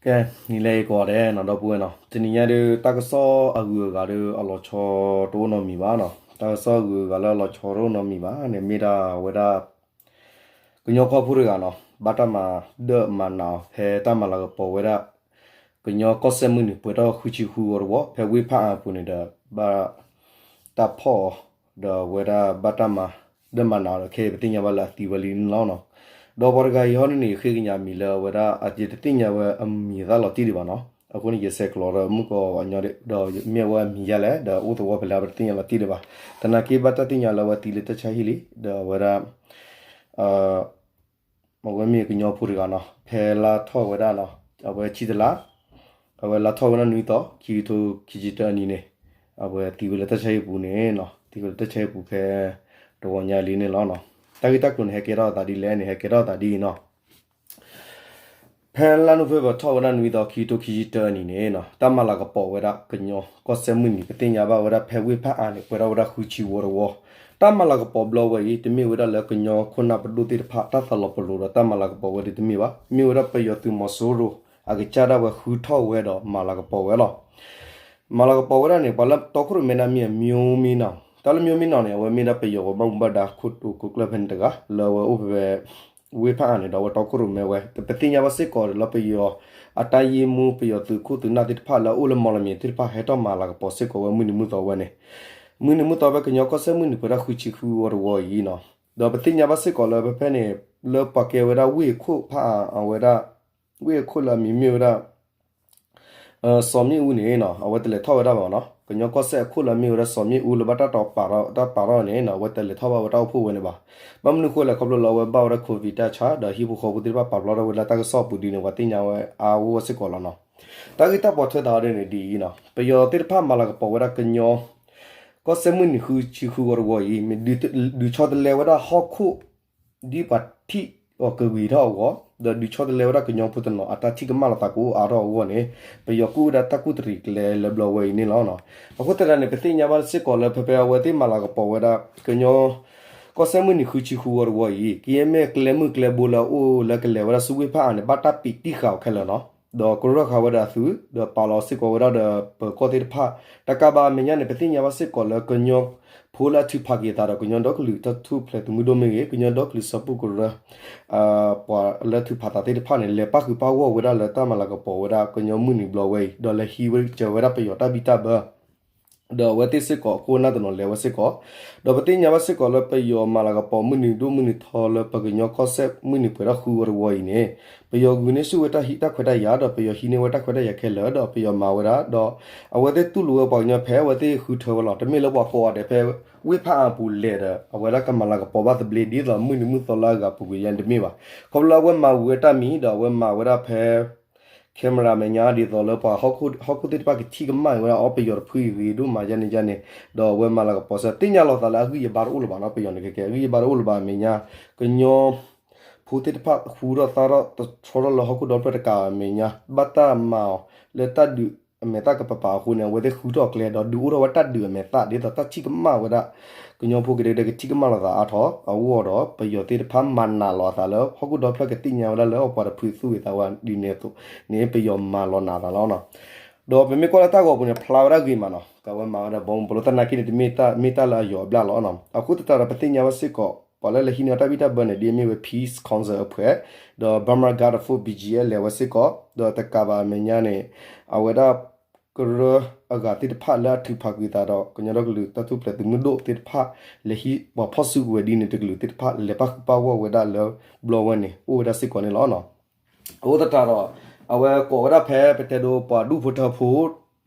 ကဲ, နံၤလၢအံၤကိးဂၤဒဲးနီၤ ဒီပုၢ်ဝဲၢ်နီၤ, တနံၤညါဒီး တၢ်ကစီၣ်အဂုၤအဂၤဒီးအလီၤဆီတအိၣ်နီတမံၤဘၣ်နီၤ. တၢ်ကစီၣ်အဂုၤအဂၤလၢအလီၤဆီတအိၣ်နီတမံၤဘၣ်န့ၣ် မ့ၢ်ဒၣ်အဝဲဒၣ် ကညီကီၢ်ဖိတဂၤနီၤ ဘၣ်တၢ်မၤဒၢၣ်မၤနးအီၤ ဖဲတၢ်မၤလၤကပီၤဝဲဒၣ် ကညီကီၢ်စဲၣ်မုၢ်နံၤ ပှဲၤထီၣ်ဃုဆံဃုဂီၤတဝီ ဖဲဝ့ၢ်ဖးအါပူၤန့ၣ်ဒီး ဘၣ်တၢ်ဖီၣ်အီၤ ဒီးအဝဲဒၣ်ဘၣ်တၢ်မၤဒၢၣ်မၤနးအီၤဒီး ခဲအံၤပသ့ၣ်ညါဘၣ်လၢအသံဝဲလံန့ၣ်လီၤနီၤ. ဒီးပှၤတဂၤအံၤဟီဒ်န့ၣ် ဃ့ကညးအမံၤလၢအဝဲဒၣ် အယတသ့ၣ်ညါဝဲအမံၤအသၣ်လီၤတံၢ်ဒံးဘၣ်နီၤ. အဃိန့ၣ် ယဆဲးကျိးဒီးမုၢ်ကီၤအညီဒီး မ့ၢ်အဝဲအမံၤယါလဲၣ် ဒီးအိၣ်သဝီဖဲလဲၣ် ပတသ့ၣ်ညါလီၤတံၢ်ဒံးဘၣ်. သနာ်က့ဘၣ်တၢ်သ့ၣ်ညါလၢအဝဲသံလၢတၢ်ဆါဟံၣ်လံ ဒီးအဝဲဒၣ် အဝဲမ့ၢ်ကညီဖိတဂၤနီၤ ဖဲလါထီၣ်ဝဲဒၣ်နီၤ အဝဲဆံတလါ အဝဲလါထီၣ်ဝဲဒၣ်နွံသီ ခံကထိခံဆံတၢအနံၤန့ၣ် အဝဲသံဝဲလၢတၢ်ဆါဟံၣ်ပူၤန့ၣ်နီၤ သံဝဲလၢတၢ်ဆါဟံၣ်ပူၤဖဲ တဝီညါလံန့ၣ်လီၤနီၤ. တၢ်ဂ့ၢ်တၢ်ကျိၤန့ၣ် ဟဲကဲထီၣ်အသးဒ်လဲၣ်န့ၣ် ဟဲကဲထီၣ်အသးဒ်အံၤနီၤ. ဖဲလါနိၣ်ဝ့ဘၢၣ်ထီၣ်ဝဲဒၣ်နွံသီ ခံကထိခံဆံတၢအနံၤန့ၣ်နီၤ တၢ်မၤလၤကပီၤဝဲဒၣ်ကညီကီၢ်စဲၣ်မုၢ်နံၤ ပသ့ၣ်ညါဘၣ်ဝဲဒၣ်ဖဲဝ့ၢ်ဖးအါန့ၣ် ပှဲၤထီၣ်ဝဲဒၣ်ဃုဆံဝီတဝီ. တၢ်မၤလၤကပီၤဘျီဝဲအံၤ တမ့ၢ်ဝဲဒၣ်လၢကညီခိၣ်နၢ်ပဒိၣ်သ့ၣ်တဖၣ် တၢ်သးလီၤပလိာ်ဒီးတၢ်မၤလၤကပီၤဝဲဒၣ်တမ့ၢ်ဘၣ်. မ့ၢ်ဝဲဒၣ်ပယီၤသုးမီၤစိရိၤ အကစၢ်ဒၣ်ဝဲဃုထီၣ်ဝဲဒီးမၤလၤကပီၤဝဲလီၤ. မၤလၤကပီၤဝဲဒၣ်န့ၣ် ပှၤလၢတီခိၣ်ရိၣ်မဲဒၣ်မ့ၢ် မျိုးမင်းအောင် တၢ်လၢ မျိုးမင်းအောင် န့ၣ် အဝဲမ့ၢ်ဒၣ်ပယီၤဝဲဘၣ်မူဘၣ်ဒါခိၣ်တိၤခိၣ်ကျၢၢ်ဖဲန့ၣ်တဂၤ လၢအဝဲအိၣ်ဖဲ ဝ့ၢ်ဖးအါန့ၣ်ဒီးအဝဲတီခိၣ်ရိၣ်မဲဝဲ ပသ့ၣ်ညါဘၣ်စ့ၢ်ကီးလၢပယီၤ အတၢ်ယ့မူ ပယီၤသုးခိၣ်သုးနၢ်သ့ၣ်တဖၣ်လၢအအိၣ်လၢမီၢ်လမံၤသ့ၣ်တဖၣ် ဟဲထီၣ်မၤလၤကပီၤစ့ၢ်ကီးဝဲမုၢ်နံၤမုၢ်သီဝဲန့ၣ် မုၢ်နံၤမုၢ်သီဖဲကညီကီၢ်စဲၣ်မုၢ်နံၤပှဲၤထီၣ်ဃုဆံဃုဝီတဝီအံၤနီၤ. ဒီးပသ့ၣ်ညါဘၣ်စ့ၢ်ကီးလၢဖဲဖဲန့ၣ် လၢပှၤကဲဝဲဒၣ်ဝ့ၢ်အခိၣ်ဖးအါ အဝဲဒၣ် ဝ့ၢ်အခိၣ်လၢအမံၤမ့ၢ်ဝဲဒၣ် စီၤမ့ၣ်အူန့ၣ်နီၤ အဝဲတလဲၤထီၣ်ဝဲဒၣ်ဘၣ်နီၤ. ကညီကီၢ်စဲၣ်အခိၣ်လၢအမ့ၢ်ဝဲဒၣ်စီၤမ့ၣ်အူလၢဘၣ်တၢ်တီၤပာ်ထီၣ် တၢ်ပာ်ထီၣ်န့ၣ်နီၤ အဝဲတလဲၤထီၣ်ဘၣ်ဝဲတၢ်အိၣ်ဖှိၣ်ဝဲန့ၣ်ဘၣ်. ဘၣ်မနုၤအဃိလဲၣ် ခီဖျိလၢအဝဲဘၣ်ဝဲဒၣ် COVID တၢ်ဆါ ဒီးဟံၣ်ဖိဃီဖိသ့ၣ်တဖၣ်ပာ်ဖျါထီၣ်ဝဲလၢတၢ်ကစီၣ်အပူၤဒ်န့ၣ် ပှၤသ့ၣ်ညါဝဲအါအါဂီၢ်ဂီၢ်စ့ၢ်ကီးလီၤနီၤ. တၢ်ဂ့ၢ်တၢ်ပိာ်ထွဲသးဒ်န့ၣ်ဒ်အံၤနီၤ ပယီၤသ့ၣ်တဖၣ်မၤလၤကပီၤဝဲဒၣ်ကညီ ကီၢ်စဲၣ်မုၢ်နံၤဃုဆံဃုဝီတဝီအံၤ မ့ၢ်ဒုးဆီတလဲဝဲဒၣ်ဟီၣ်ခိၣ် ဒ်ပှၤထံၣ်အီၤကဂ့ၤထီၣ်အဂီၢ် ဒီးဒုးဆီတလဲဝဲဒၣ်ကညီဖိတနီၤအတၢ်ထံၣ်ကမၣ်လိာ်သးကအိၣ်အါထီၣ်အဂီၢ်န့ၣ် ပယီၤကူၣ်ဝဲဒၣ်တၢ်ကူၣ်တရံးကျဲလၢဘျီဝဲအံၤန့ၣ်လီၤ. အဃိသတးန့ၣ် ပသ့ၣ်ညါဘၣ်စ့ၢ်ကီးလၢဖဲဖဲအဝဲသ့ၣ်မၤလၤကပီၤဝဲဒၣ် ကညီ ကီၢ်စဲၣ်မုၢ်နံၤဃုဆံဃုဝီတဝီအံၤ ကယဲၢ်မ့ၢ်ကျဲမုၢ်ကျဲဘိလၢအအိၣ်လၢကလဲၤဝဲဒၣ်ဆူဝ့ၢ်ဖးအါန့ၣ် ဘၣ်တၢ်ပံးတံၢ်ဃာ်အီၤခဲလၢာ်နီၤ. ဒီးကရၢဃာ်ဝဲဒၣ်အသုး ဒီးပာ်လီၤစ့ၢ်ကီးဝဲဒၣ်ဒီးပၢၤကီၢ်သ့ၣ်တဖၣ် တကးဘၣ်အမဲာ်ညါန့ၣ် ပသ့ၣ်ညါဘၣ်စ့ၢ်ကီးလၢကညီဖိလၢအထုးဖးက့ၤအသးဒီး ကညီဒီကလုာ်တၢ်ထူၣ်ဖျဲးသုးမုၢ်ဒိၣ်မ့ၢ်ဂ့ၤ ကညီဒီကလုာ်စၢဖှိၣ်ကရၢ ပှၤလၢထုးဖးသးသ့ၣ်တဖၣ်န့ၣ် လဲၤပၣ်ဃုာ်ပၣ်ဂီၢ်ဝဲဒၣ်လၢတၢ်မၤလၤကပီၤဝဲဒၣ်ကညီမုၢ်နံၤဘျီဝဲအံၤ ဒီးလဲၤဟံးဝဲစၢၤဝဲဒၣ်ပယီၤတၢ်ဘံၣ်တၢ်ဘၢ ဒီးအဝဲသ့ၣ်စ့ၢ်ကီး ခိၣ်နၢ်တနီၤလဲၤဝဲစ့ၢ်ကီး, ဒီးပသ့ၣ်ညါဘၣ်စ့ၢ်ကီးလၢပယီၤမၤလၤကပီၤမုၢ်နံၤဒိၣ်မုၢ်နံၤထီလၢပကညီကီၢ်စဲၣ်မုၢ်နံၤပှဲၤထီၣ်ဃုဝီတဝီအံၤန့ၣ်, ပယီၤဂုာ်န့ၢ်ဆူၣ်ဝဲတၢ်ဟံးတၢ်ခွဲးတၢ်ယာ် ဒီးပယီၤဟံးန့ၢ်ဝဲတၢ်ခွဲးတၢ်ယာ်ခဲလၢာ် ဒီးပယီၤမၤဝဲဒၣ် ဒီးအဝဲသ့ၣ်တူၢ်လိာ်ဝဲပှၤကညီဖဲအဝဲသ့ၣ်ဃုထၢဝဲလီၤ. တမ့ၢ်လၢပှၤကိးဂၤဒဲးဖဲဝ့ၢ်ဖးအါပူၤလဲၤဒီး အဝဲဒၣ်ကမၤလၤကပီၤဘၣ်သဘျ့ဒ်သိးမုၢ်နံၤမုၢ်သီလၢအဂၤပူၤကွံာ်ယါန့ၣ်တမ့ၢ်ဘၣ်. ခီဖျိလၢအဝဲမၤဝံၤဝဲတၢ်မံၤ ဒီးအဝဲမၤဝဲဒၣ်ဖဲ camera မဲာ်ညါ ဒ်သိးလၢပှၤဟီၣ်ခိၣ်သ့ၣ်တဖၣ်ကထံၣ်ကမၣ်ဝဲဒၣ် အီ ပယီၤတဖုအံၤဂ့ၤဒိၣ်မးယါန့ၣ်ယါန့ၣ်, ဒီးအဝဲမၤလၤကပီၤစၢၤ သ့ၣ်ညါလီၤသးလၢအဂံၢ်ယဘါတအိၣ်လၢၤဘၣ်နီၤ. ပယီၤန့ၣ်ကဲကဲ အဂံၢ်ယဘါတအိၣ်လၢၤဘၣ်အမဲာ်ညါ ကညီဖိသ့ၣ်တဖၣ်ဃူထီၣ်သါထီၣ်တဆီထီၣ်လၢဟီၣ်ခိၣ်ဒီဖျၢၣ်တကးအမဲာ်ညါ ဘၣ်တၢ်မၤအီၤလၢတၢ်ဒုးအမဲာ်သၣ်ကပၤပၤအဃိန့ၣ် အဝဲသ့ၣ်ဃူထီၣ်ကျဲ ဒီးဒုးအိၣ်ထီၣ်ဝဲတၢ်ဒုးအမဲာ်သၣ် ဒ်သိးတၢ်ထံၣ်ကမၣ်ဝဲဒၣ် ကညီဖိကဒဲကဒဲကထံၣ်ကမၣ်လီၤသးအါထီၣ်အဂီၢ်ဒီး ပယီၤသ့ၣ်တဖၣ်မၤနးလီၤအသးလၢ ဟီၣ်ခိၣ်ဒီဖျၢၣ်ကသ့ၣ်ညါဝဲဒၣ်လၢအပှၤတဖုသူၣ်ဂ့ၤသးဝါဒ်န့ၣ်အသိးန့ၣ် ပယီၤမၤလီၤနးအသးလီၤ. ဒီးပမ့ၢ်ကွၢ်လၢတၢ်ဂီၤပူၤန့ၣ် ဖျါဝဲဒၣ်ဂ့ၤမးနီၤ ကဝဲမၤဝဲဒၣ်ဘီမုၢ်ပလိသနာ်က့န့ၣ် တမ့ၢ်တၢ်လၢအယီၤအဘျၣ်လီၤ. အဃိသတးဒီး ပသ့ၣ်ညါဝဲစ့ၢ်ကီး ပှၤလၢလဲၤဟံးန့ၢ်တၢ်ဘံၣ်တၢ်ဘၢန့ၣ် ဒ်အမ့ၢ်ဝဲ Peace Council အဖှဲး ဒီး Burma Guard Force BGF လဲၤဝဲစ့ၢ်ကီး ဒီးတကးဘၣ်အမဲာ်ညါန့ၣ် အဝဲဒၣ် ကရၢအဂၤသ့ၣ်တဖၣ်လၢအထုးဖးကွံာ်သးဒီး ကညီဒီကလုာ်တၢ်ထူၣ်ဖျဲးသုးမုၢ်ဒိၣ်သ့ၣ်တဖၣ် လဲၤဟံးပှၤဖီၣ်စုကဝဲၤဒ်န့ၣ်တကလုာ်သ့ၣ်တဖၣ် လဲၤပၣ်ဃုာ်ပၣ်ဂီၢ်ဝဲဒၣ်လၢဘျီဝဲန့ၣ် အိၣ်ဝဲဒၣ်စ့ၢ်ကီးန့ၣ်လီၤ. အဃိသတးဒီး အဝဲကိးဝဲဒၣ်ဖဲပတဲဒိပှၤဒူၣ်ဖိထၢဖိ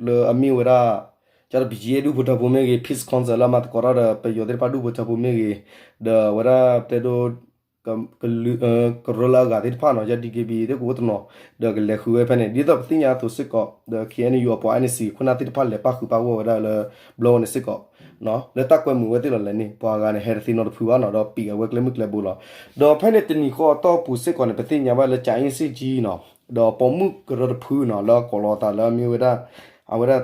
လၢအမ့ၢ်ဝဲဒၣ် ကၠီဒီး BGF ဒူၣ်ဖိထၢဖိမ့ၢ်ဂ့ၤ Peace Council လၢအမၤသကိးတၢ်ဒီးပယီၤသ့ၣ်တဖၣ်ဒူၣ်ဖိထၢဖိမ့ၢ်ဂ့ၤ ဒီးအဝဲဒၣ်တဲဒိ ကလုာ် ကရၢလၢအဂၤသ့ၣ်တဖၣ်နီၤ ယ DKB သ့ၣ်ကအိၣ်တနီၤ ဒီးကလဲၤဃုဝဲဖဲန့ၣ် ဒ်သိးပသ့ၣ်ညါအသိးစ့ၢ်ကီး ဒီး KNU အပှၤ NC ခိၣ်နၢ်သ့ၣ်တဖၣ်လဲၤပၣ်ဃုာ်ပၣ်ဂီၢ်ဝဲဒၣ်လၢဘျီဝဲန့ၣ်စ့ၢ်ကီး လၢတၢ်ကွဲမုာ်ဝဲသ့ၣ်လီၤလဲၣ်န့ၣ် ပှၤဂၤန့ၣ် ဟဲတသ့နီတဖုဘၣ်နီၤ ဒီးပံာ်အဝဲကျဲမုၢ်ကျဲဘိလီၤ. ဒီးဖဲန့ၣ်တနံၤဃီအတီၢ်ပူၤစ့ၢ်ကီးန့ၣ် ပသ့ၣ်ညါဘၣ်လၢ ကြာအင်းဆိပ်ကြီး နီၤ ဒီးပိာ်မုၣ်ကရၢတဖုနီၤ လၢအကိးလီၤအသးလၢအမ့ၢ်ဝဲဒၣ် အဝဲဒၣ်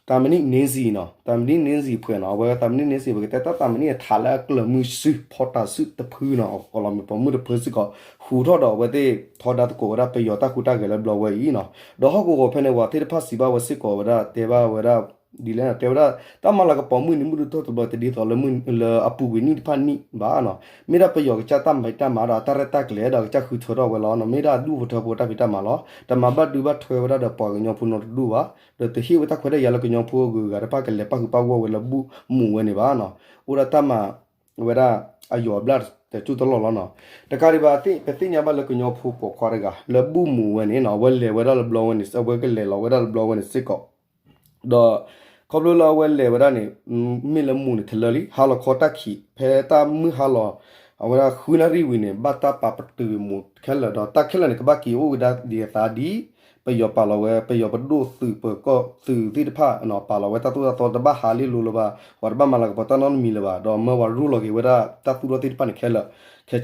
သးမနံၣ်န့စံနီၤ, သးမနံၣ်န့စံဖှဲးနီၤ, အဝဲသးမနံၣ်န့စံ ပကတဲတၢ်သးမနံၣ်အထးလၢအကျၢၤမုၢ်စု ဖီတၢ်စုတဖုနီၤ, အကီးလီၤမ့ၢ်ပိာ်မုၣ်တဖုစ့ၢ်ကီး ဟူးထီၣ်ဒီးအဝဲသ့ၣ်ထီဒါသကိးဝဲဒၣ်ပယီၤတၢ်ဟူးတၢ်ဂဲၤလၢဘျီဝဲအံၤနီၤ, ဒီးဟီၣ်ကဝီၤဖဲန့ၣ် ပှၤသ့ၣ်တဖၣ်စံးဘၣ်ဝဲစ့ၢ်ကီးဝဲဒၣ် တဲဘၣ်ဝဲဒၣ် ဒ်လဲၣ်နီၤ, တဲဝဲဒၣ် တၢ်မၤလၤကပီၤမုၢ်နံၤမုၢ်တတီၢ်တဘျီ တဒ်သိးလၢအပူၤကွံာ်နံၣ်တဖၣ်နံၣ်ဘၣ်နီၤ, မ့ၢ်ဒၣ်ပယီၤကစၢ်တၢ်မၤတၢ်မၤဒီးအတၢ်ရဲၣ်တၢ်ကျဲၤဒီးကစၢ်ဃုထၢထီၣ်ဝဲလီၤနီၤ, မ့ၢ်ဒၣ်အဒူၣ်ဖိထၢဖိတၢ်ဖံးတၢ်မၤလီၤ, တမၤဘၣ်ဒုဘၣ်ထွဲဝဲဒၣ်ဒီးပှၤကညီဖိနီတဒူၣ်ဘၣ်, ဒီးတဟ့ၣ်ဝဲတၢ်ခွဲးတၢ်ယာ်လၢကညီဖိအဂုၤအဂၤတဖၣ်ကလဲၤပၣ်ဃုာ်ပၣ်ဂီၢ်ဝဲလၢဘူၣ်မူးဝဲန့ၣ်ဘၣ်နီၤ, အိၣ်ဒၣ်တၢ်မၤ ဝဲဒၣ်အယိာ်အဘျၣ်တကၠူၢ်တလီၢ်လီၤနီၤ, တကးဒံးဘၣ် ပသ့ၣ်ညါဘၣ်လၢကညီဖိပိာ်ခွါတဂၤ လၢဘူၣ်မူးဝဲန့ၣ်နီၤ, အဝဲလဲၤဝဲဒၣ်လၢဘျီဝဲန့ၣ် အဝဲကလဲၤလီၤဝဲဒၣ်လၢဘျီဝဲန့ၣ်စ့ၢ်ကီး, ဒီး ခီဖျိလၢအဝဲလဲၤဝဲဒၣ်န့ၣ် မ့ၢ်လၢမူးန့ၣ်ထဲလၢာ်လံ ဟါလီၤခီတၢ်ခံး ဖဲတၢ်မုၢ်ဟါလီၤ အဝဲဒၣ်ဃုနၣ်ရံၣ်ဝံၤန့ၣ် ဘၣ်တၢ်ပာ်ပတုာ်မူးခဲလၢာ် ဒီးတၢ်ခဲလၢာ်န့ၣ် ကဘၣ်က့ၤအိၣ်ဝဲဒၣ်ဒ်အသးဒ် ပယီၤပာ်လီၤဝဲ ပယီၤပဒိၣ်သုးပၢၤကီၢ်သုးသ့ၣ်တဖၣ်နီၤ ပာ်လီၤဝဲတၢ်သိၣ်တၢ်သီ တဘၣ်ဟးလ့လိၤလၢၤဘၣ်, ပှၤတဘၣ်မၤလၤကပီၤတၢ်နီတမံၤလၢၤဘၣ်, ဒီးမၢဝဲရိၣ်လီၤက့ၤဝဲဒၣ်တၢ်သူၣ်ထီၣ်သ့ၣ်တဖၣ်န့ၣ်ခဲလၢာ် ခဲဆ့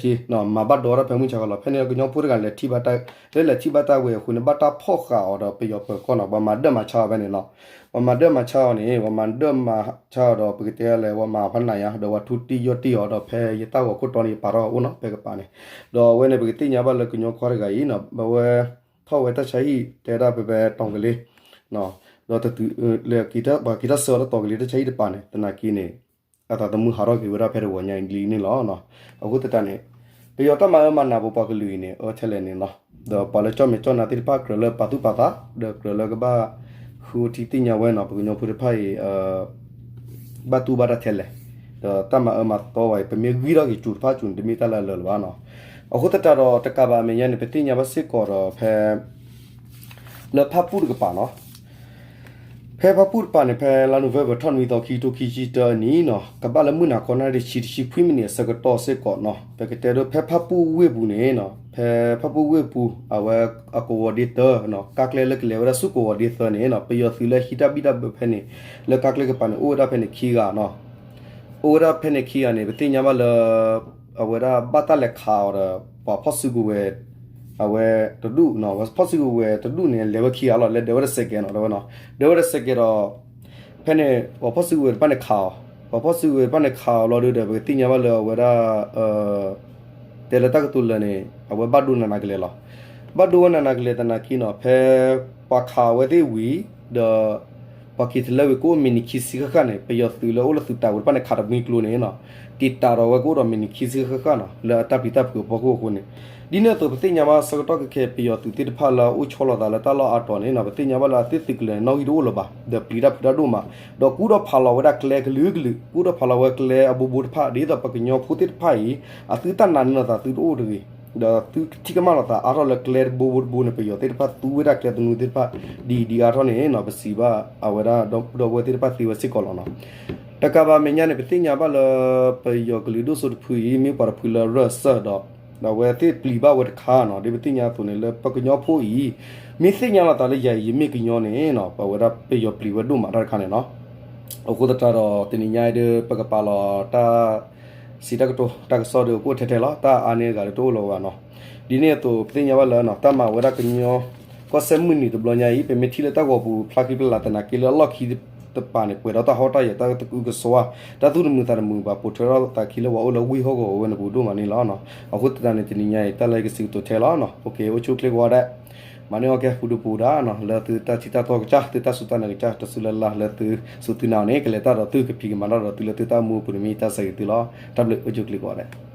မၤဘၣ်ဒီးတၢ်ဖဲမုၢ်ဆါခီလီၤ, ဖဲန့ၣ်ကညီဖိတဂၤလဲၤထံၣ်ဘၣ်တၢ် လၢလဲၤထံၣ်ဘၣ်တၢ်ဝဲအဃိန့ၣ် ဘၣ်တၢ်ဖီၣ်ဃာ်အီၤဒီးပယီၤပၢၤကီၢ်နီၤ, ပှၤမၤဒၢၣ်မၤဆါအီၤဖဲန့ၣ်နီၤ, ပှၤမၤဒၢၣ်မၤဆါအီၤန့ၣ် ပှၤမၤဒၢၣ်မၤဆါအီၤဒီး ပကတဲလဲၣ် ပှၤမၤဖးနးယါ ဒီးပှၤထူတံၢ်ယီၢ်တံၢ်အီၤ ဒီးဖဲယတၢ်ဂီၤခိၣ်တီန့ၣ် ယပာ်ထီၣ်အအိၣ်နီၤ ဖဲကပၤန့ၣ်, ဒီးအဝဲန့ၣ် ပကသ့ၣ်ညါဘၣ်လၢကညီခွါတဂၤအံၤနီၤ အဝဲ ထီၣ်ဝဲတၢ်ဆါဟံၣ် တဲဒၣ်ဖဲဖဲတီၤကလ့ ဒီးတတုၤ လၢ ပှၤက့ၤထီၣ်ဆှၢအီၤလၢတီၤကလ့တၢ်ဆါဟံၣ်တပၤန့ၣ် သနာ်က့န့ၣ် အသးသမူဟးထီၣ်က့ၤဝဲဒၣ်ဖဲတဝီညါအံၤလံန့ၣ်လီၤ. အဃိသတးန့ၣ် ပယီၤတၢ်မၤအၢမၤနးပပှၤကလုာ်အံၤန့ၣ် အၢထဲလဲၣ်န့ၣ်လီၤ. ဒီးပှၤလၢကၠီၣ်မဲာ်ကၠီၣ်နါသ့ၣ်တဖၣ်ကြၢးလၢပာ်သူၣ်ပာ်သး ဒီးကြၢးလၢကဘၣ်ဃုထံသ့ၣ်ညါဝဲနီၤ ပကညီဖိတဖၣ်အံၤ ဘၣ်တူၢ်ဘၣ်တၢ်ထဲလဲၣ်, ဒီးတၢ်မၤအၢမၤသီဝဲအံၤ ပမ့ၢ်ဂံၢ်ထီၣ်က့ၤစူၤတဖၣ်စူၤန့ၣ် တမ့ၢ်တၢ်လၢအလၢာ်လၢၤဘၣ်နီၤ. အဃိသတးဒီးတကးဘၣ်အမဲာ်ညါန့ၣ် ပသ့ၣ်ညါဘၣ်စ့ၢ်ကီးဒီးဖဲ လၢဖၣ်ပူၣ်တကပၤနီၤ ဖဲဖၣ်ပူၣ်တကပၤန့ၣ် ဖဲလါနိၣ်ဝ့ဘၢၣ်ထီၣ်နွံသီ ခံကထိခံဆံတၢအနံၤနီၤ ကဘၣ်လၢမုၢ်နၤခီနၣ်ရံၣ်တဆံ တဆံခွံမံးနံးအဆၢကတီၢ်စ့ၢ်ကီးနီၤ ပကတဲဒိဖဲဖၣ်ပူၣ်ဝ့ၢ်ပူၤန့ၣ်နီၤ ဖဲဖၣ်ပူၣ်ဝ့ၢ်ပူၤ အဝဲအကဝီၤဒ့သၢနီၤ ကါကျဲလၢကလဲၤဝဲဒၣ်ဆူကဝီၤဒ့သၢန့ၣ်နီၤ ပယီၤသုးလၢဟံးတၢ်ဘံၣ်တၢ်ဘၢဖဲန့ၣ် လၢကါကျဲကပၤန့ၣ် အိၣ်ဝဲဒၣ်ဖဲန့ၣ်ခံဂၤနီၤ အိၣ်ဝဲဒၣ်ဖဲန့ၣ်ခံဂၤန့ၣ် ပသ့ၣ်ညါဘၣ်လၢ အဝဲဒၣ်ဘၣ်တၢ်လဲၤခးအီၤဒီး ပှၤဖီၣ်စုကဝဲၤ အဝဲတဒူၣ်နီၤ ပှၤဖီၣ်စုကဝဲၤတဒူၣ်န့ၣ် လဲၤဝဲခံဂၤလီၤ လဲၤဒၢးဝဲဒီးစဲးကဲးနီၤ ဒၢးဝဲနီၤ ဒၢးဝဲဒီးစဲးကဲးဒီး ဖဲန့ၣ် ပှၤဖီၣ်စုကဝဲၤတဖၣ်န့ၣ်ခးအီၤ ပှၤဖီၣ်စုကဝဲၤတဖၣ်န့ၣ်ခးအီၤလီၤဒုးဒီး ပကသ့ၣ်ညါဘၣ်လၢအဝဲဒၣ် တဲလၢတၢ်ကတိၤလၢာ်န့ၣ် အဝဲဘၣ်ဒိနးနးကလဲာ်လီၤ. ဘၣ်ဒိဝဲနးနးကလဲာ်သနာ်က့နီၤ ဖဲပှၤခးအဝဲသ့ၣ်ဝံၤ ဒီး ပှၤက့ၤတလၢဝံၤ ကအိၣ်မံးနံးခံဆံဃၣ်ဃၣ်န့ၣ် ပယီၤသုးလၢအိၣ်လၢသုးတၢ်ဝဲတဖၣ်န့ၣ် ခးတမှံကျိန့ၣ်နီၤ တံာ်တာ်ဒီးဝဲကအိၣ်ဒီးမံးနံးခံဆံဃၣ်ဃၣ်နီၤ လၢအတၢ်ပျံၤတၢ်ဖုးအဖီခိၣ်အဃိန့ၣ် ဒ်န့ၣ်အသိး ပသ့ၣ်ညါဘၣ်ဆၢကတီၢ်ခဲအံၤ ပယီၤသုးသ့ၣ်တဖၣ်လၢအအိၣ်ဆီလီၤသးလၢတၢ်လီၢ်အါတီၤန့ၣ်နီၤ ပသ့ၣ်ညါဘၣ်လၢအသ့ၣ်သုးကလၢၤန့ၣ် နီၣ်ဂံၢ်တအိၣ်လၢၤဘၣ် ဒီးပျံၤတၢ်ဖုးတၢ်ဒိၣ်မး ဒီးကူဒီးဖးလီၤဝဲဒၣ်ကျဲကလုာ်ကလုာ် ကူဒီးဖးလီၤဝဲကျဲအဘိဘိတဖၣ် ဒ်သိးပကညီဖိသ့ၣ်တဖၣ်အံၤ အသုတၢ်နာ်န့ၢ်လိာ်သးသုတအိၣ်တဂ့ၤ ဒီးသုထံၣ်ကမၣ်လိာ်သးအါထီၣ်လၢကျဲတဘိဘိတဘိန့ၣ် ပယီၤသ့ၣ်တဖၣ်သူဝဲဒၣ်ကျဲသနူသ့ၣ်တဖၣ် ဒ်အံၤဒ်အါထီၣ်န့ၣ်နီၤ ပစံးဘၣ်အဝဲဒၣ်ဒီပုၢ်ဒီဝဲၢ်သ့ၣ်တဖၣ်သ့ဝဲစ့ၢ်ကီးလီၤနီၤ. တကးဘၣ်မဲာ်ညါန့ၣ် ပသ့ၣ်ညါဘၣ်လၢ ပယီၤကလုာ်ဒိၣ်စိတဖုအံၤ မ့ၢ်ပှၤတဖုလၢရၢၢ်စၢၢ်ဒီး ဒီးအဝဲသ့ၣ်ပျံၤဘၣ်ဝဲတခါနီၤ ဒ်ပသ့ၣ်ညါအသိးန့ၣ် လၢပကညီဖိအံၤ မ့ၢ်သ့ၣ်ညါလီၤသးလၢယၤအံၤ ယမ့ၢ်ကညီန့ၣ်နီၤ ပဝဲဒၣ်ပယီၤပျံၤဝဲဒိၣ်မးတၢ်တခါန့ၣ်နီၤ. အဃိသတးဒီး တနံၤညါအံၤဒီး ပကပာ်လီၤတၢ်စံးတၢ်ကတိၤတၢ်ကစီၣ်ဒီး ကအိၣ်ထဲထဲလီၤ တၢ်အါန့ၢ်အဂၤဒီးတအိၣ်လၢၤဘၣ်နီၤ. ဒ်န့ၣ်အသိး ပသ့ၣ်ညါဘၣ်လၢ တၢ်မၤဝဲဒၣ်ကညီကီၢ်စဲၣ်မုၢ်နံၤတဘျီညါအံၤ ပမ့ၢ်ထံၣ်လၢတၢ်ဂီၤပူၤဖျါဃံဖျါလၤသနာ်က့လၢအလီၢ်ခံတပၤန့ၣ် ပှဲၤဒီးတၢ်ဟီၣ်တၢ်ယၢၤ တၢ်သူၣ်တမုာ်သးတမုာ်ဘၣ် ပိာ်ထွဲထီၣ်သးခံလၢပှၤအိၣ်လၢဝ့ၢ်ဟီၣ်ကဝီၤဝဲန့ၣ်ပူၤဒိၣ်မးန့ၣ်လီၤ. အဃိသတးန့ၣ် တနံၤညါအံၤ တၢ်လၢယကစံးကတိၤထဲလီၤနီၤ. အိၣ်ခ့ အိၣ်ဆူၣ်အိၣ်ချ့ကိးဂၤဒဲး မၤန့ၢ်အီၣ်ကဲ ပူၤဒိၣ်ပူၤဒါနီၤ လၢသုတၢ်ထံၣ်တၢ်တီကစၢ် သုတၢ်စူၢ်တၢ်နာ်ကစၢ် တၢ်စူၢ်လၢ်လၢ်လၢသုစူၢ်သုနာ်အီၤန့ၣ် ကလဲၤတၢ်ဒီးသု ကဖံးကမၤတၢ်ဒီးသုလၢသုတၢ်အိၣ်မူအပူၤန့ၣ် မ့ၢ်တၢ်ဆၢဂ့ၤသုလီၤ. တၢ်ဘျုး အိၣ်ဆူၣ်အိၣ်ချ့ကိးဂၤဒဲး.